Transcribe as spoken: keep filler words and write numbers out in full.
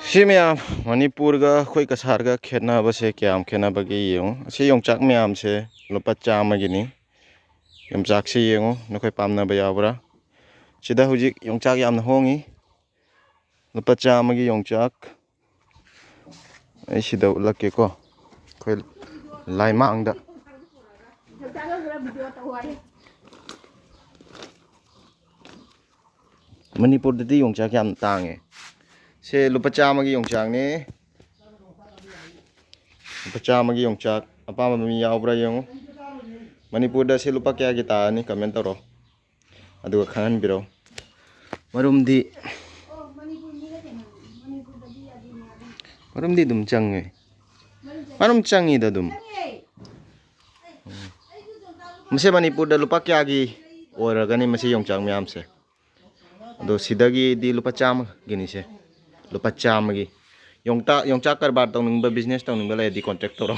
ꯁꯤ ꯃꯌꯥꯝ, ꯃꯅꯤꯄꯨꯔꯒ ꯑꯩꯈꯣꯏ ꯀꯁꯥꯔꯒ ꯈꯦꯠꯅꯕꯁꯦ ꯀꯌꯥꯝ ꯈꯦꯠꯅꯕꯒꯦ ꯌꯦꯡꯉꯨ꯫ ꯑꯁꯤ ꯌꯣꯡꯆꯥꯛ ꯃꯌꯥꯝꯁꯦ ꯂꯨꯄꯥ ꯆꯥꯝꯃꯒꯤꯅꯤ꯫ ꯌꯣꯡꯆꯥꯛꯁꯤ ꯌꯦꯡꯉꯨ, ꯅꯈꯣꯏ ꯄꯥꯝꯅꯕ ꯌꯥꯎꯕ꯭ꯔꯥ? ꯁꯤꯗ ꯍꯧꯖꯤꯛ ꯌꯣꯡꯆꯥꯛ ꯌꯥꯝꯅ ꯍꯣꯡꯉꯤ꯫ ꯂꯨꯄꯥ ꯆꯥꯝꯃꯒꯤ ꯌꯣꯡꯆꯥꯛ꯫ ꯑꯩ ꯁꯤꯗ ꯎꯠꯂꯛꯀꯦꯀꯣ, ꯑꯩꯈꯣꯏ ꯂꯥꯏꯃꯥꯡꯗ꯫ ꯃꯅꯤꯄꯨꯔꯗꯗꯤ ꯌꯣꯡꯆꯥꯛ ꯌꯥꯝ ꯇꯥꯡꯉꯦ꯫ ꯁꯦ ꯂꯨꯄꯥ ꯆꯥꯝꯃꯒꯤ ꯌꯣꯡꯆꯥꯛꯅꯦ꯫ ꯂꯨꯄꯥ ꯆꯥꯝꯃꯒꯤ ꯌꯣꯡꯆꯥꯛ ꯑꯄꯥꯝꯕ ꯃꯤ ꯌꯥꯎꯕ꯭ꯔꯥ ꯌꯦꯡꯉꯨ꯫ ꯃꯅꯤꯄꯨꯔꯗ ꯁꯤ ꯂꯨꯄꯥ ꯀꯌꯥꯒꯤ ꯇꯥꯔꯅꯤ, ꯀꯃꯦꯟ ꯇꯧꯔꯣ, ꯑꯗꯨꯒ ꯈꯪꯍꯟꯕꯤꯔꯣ꯫ ꯃꯔꯨꯝꯗꯤ, ꯃꯔꯨꯝꯗꯤ ꯑꯗꯨꯝ ꯆꯪꯉꯦ꯫ ꯃꯔꯨꯝ ꯆꯪꯉꯤꯗ ꯑꯗꯨꯝ꯫ ꯃꯁꯤ ꯃꯅꯤꯄꯨꯔꯗ ꯂꯨꯄꯥ ꯀꯌꯥꯒꯤ ꯑꯣꯏꯔꯒꯅꯤ ꯃꯁꯤ ꯌꯣꯡꯆꯥꯛ ꯃꯌꯥꯝꯁꯦ? ꯑꯗꯣ ꯁꯤꯗꯒꯤꯗꯤ ꯂꯨꯄꯥ ꯆꯥꯝꯃꯒꯤꯅꯤꯁꯦ꯫ ꯂꯨꯄꯥ ꯆꯥꯝꯃꯒꯤ꯫ ꯌꯣꯡꯆꯥꯛ, ꯌꯣꯡꯆꯥꯛ ꯀꯔꯕꯥꯔ ꯇꯧꯅꯤꯡꯕ, ꯕꯤꯖꯤꯅꯦꯁ ꯇꯧꯅꯤꯡꯕ ꯂꯩꯔꯗꯤ ꯀꯣꯟꯇꯦꯛ ꯇꯧꯔꯣ꯫